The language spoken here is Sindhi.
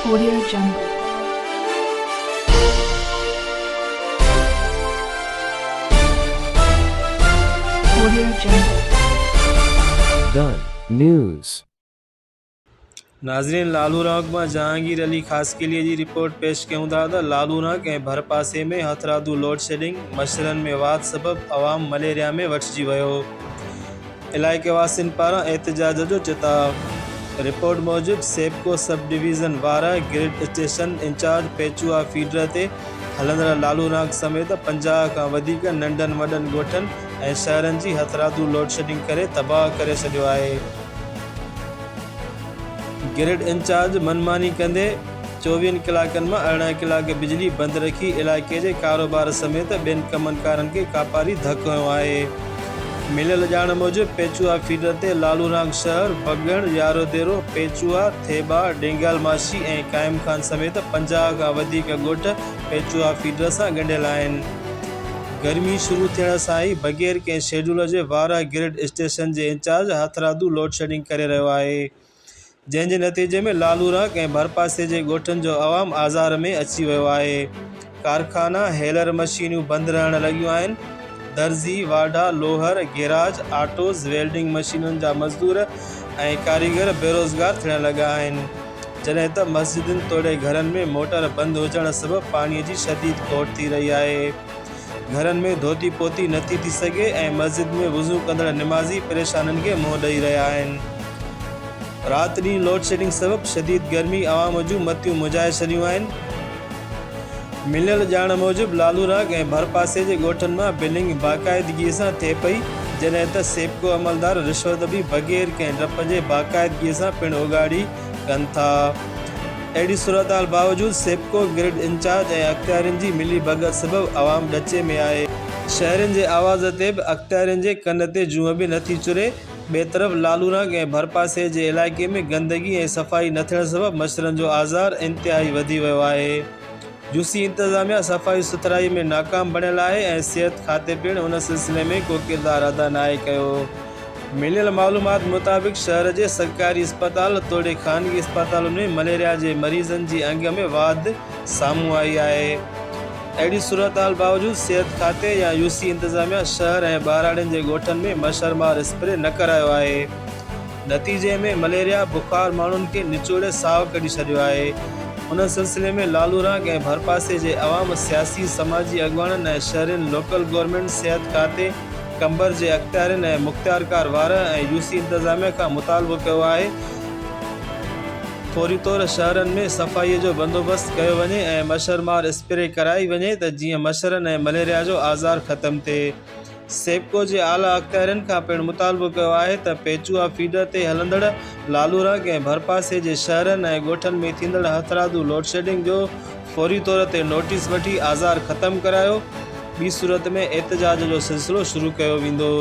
Audio Jungle. Audio Jungle. The News. ناظرين لالو رانڪ مان جهانگير علي خاصخيلي جي رپورٽ پيش ڪيون ٿا ته لالو رانڪ ۽ ڀرپاسي ۾ هٿرادو لوڊشيڊنگ، مڇرن ۾ واڌ سبب عوام مليريا ۾ وٺجي ويو، علائقي واسين پاران احتجاج جو چتاء. رپورٽ موجب SEPCO sub division Warah grid station incharge Pechoa feeder تي هلندڙ لالو رانڪ سميت 50 کان وڌيڪ ننڍن وڏن ڳوٺن ۽ شهرن جي هٿرادو لوڊشيڊنگ ڪري تباهه ڪري ڇڏيو آهي. گرڊ انچارج منماني ڪندي چوويهن ڪلاڪن مان 18 ڪلاڪ بجلي بند رکي علائقي جي ڪاروبار سميت ٻين ڪمن ڪارن کي ڪاپاري ڌڪ هنيو آهي. مليل ڄاڻ موجب پيچوها فيڊر تي لالورانگ شهر، وڳڻ، ياروديرو، پيچوها، ٿيٻا، ڊينگال ماشي ۽ قائم خان سميت 50 کان وڌيڪ ڳوٺ پيچوها فيڊر سان ڳنڍيل آهن. گرمي شروع ٿيڻ سان ئي بغير ڪنهن شيڊول جي وارهه گرڊ اسٽيشن جي انچارج هٿرادو لوڊشيڊنگ ڪري رهيو آهي، جنهن جي نتيجي ۾ لالورانڪ ۽ ڀرپاسي جي ڳوٺن جو عوام آزار ۾ اچي ويو آهي. ڪارخانا، هيلر مشينون بند رهڻ لڳيون آهن، درزي، واڍا، لوهر، گيراج، آٽوز، ويلڊنگ مشينن جا مزدور ۽ ڪاريگر بيروزگار ٿيڻ لڳا آهن. جڏهن ته مسجدن توڙي گهرن ۾ موٽر بند هجڻ سبب پاڻي جي شديد کوٽ ٿي رهي آهي. گهرن ۾ ڌوتي پوتي نٿي ٿي سگهي ۽ مسجد ۾ وضو ڪندڙ نمازي پريشانين کي منهن ڏئي رهيا آهن. رات ڏينهن لوڊشيڊنگ سبب شديد گرمي عوام جون متيون منجهائي ڇڏيون آهن. مليل ڄاڻ موجب لالوراڳ ۽ ڀرپاسي جي ڳوٺن مان بلنگ باقاعدگي سان ٿئي پئي، جڏهن ته سيپڪو عملدار رشوت به بغير ڪنهن ڊپ جي باقاعدگي سان پڻ اوڳاڙي ڪن ٿا. اهڙي صورتحال باوجود سيپڪو گرڊ انچارج ۽ اختيارين جي ملي ڀڳت سبب عوام ڏچي ۾ آهي. شهرين جي آواز تي به اختيارين جي ڪن تي جونء به نٿي چري. ٻئي طرف لالوراڳ ۽ ڀرپاسي جي علائقي ۾ گندگي ۽ صفائي نه ٿيڻ سبب مڇرن جو آزار انتهائي وڌي ويو آهي. يوسي انتظاميا صفائي سٿرائي ۾ ناڪام بڻيل آهي ۽ صحت کاتي پڻ ان سلسلي ۾ ڪو ڪردار ادا ناهي ڪيو. مليل معلومات مطابق شهر جي سرڪاري اسپتال توڙي خانگي اسپتالن ۾ مليريا جي مريضن جي انگ ۾ واڌ سامهون آئي آهي. اهڙي صورتحال باوجود صحت کاتي يا يو سي انتظاميا شهر ۽ ٻهراڙين جي ڳوٺن ۾ مڇر مار اسپري نه ڪرايو آهي. نتيجي ۾ مليريا بخار ماڻهن کي نچوڙي ساهه ڪڍي ڇڏيو آهي. ان سلسلي ۾ لالورانگ ۽ ڀرپاسي جي عوام، سياسي سماجي اڳواڻن ۽ شهرين لوڪل گورنمينٽ، صحت کاتي، قمبر جي اختيارين ۽ مختيارڪار وارهه ۽ يو سي انتظاميا کان مطالبو ڪيو آهي فوري طور شهرن ۾ صفائي جو بندوبست ڪيو وڃي ۽ مڇر مار اسپري ڪرائي وڃي ته جيئن مڇرن ۽ مليريا جو آزار ختم ٿئي. سيپڪو جي اعليٰ اختيارين کان پڻ مطالبو ڪيو آهي ته پيچوها فيڊر تي هلندڙ لالورنگ ۽ ڀرپاسي جي شهرن ۽ ڳوٺن ۾ ٿيندڙ هٿرادو لوڊشيڊنگ جو فوري طور تي نوٽيس وٺي آزار ختم ڪرايو، ٻي صورت ۾ احتجاج جو سلسلو شروع ڪيو ويندو.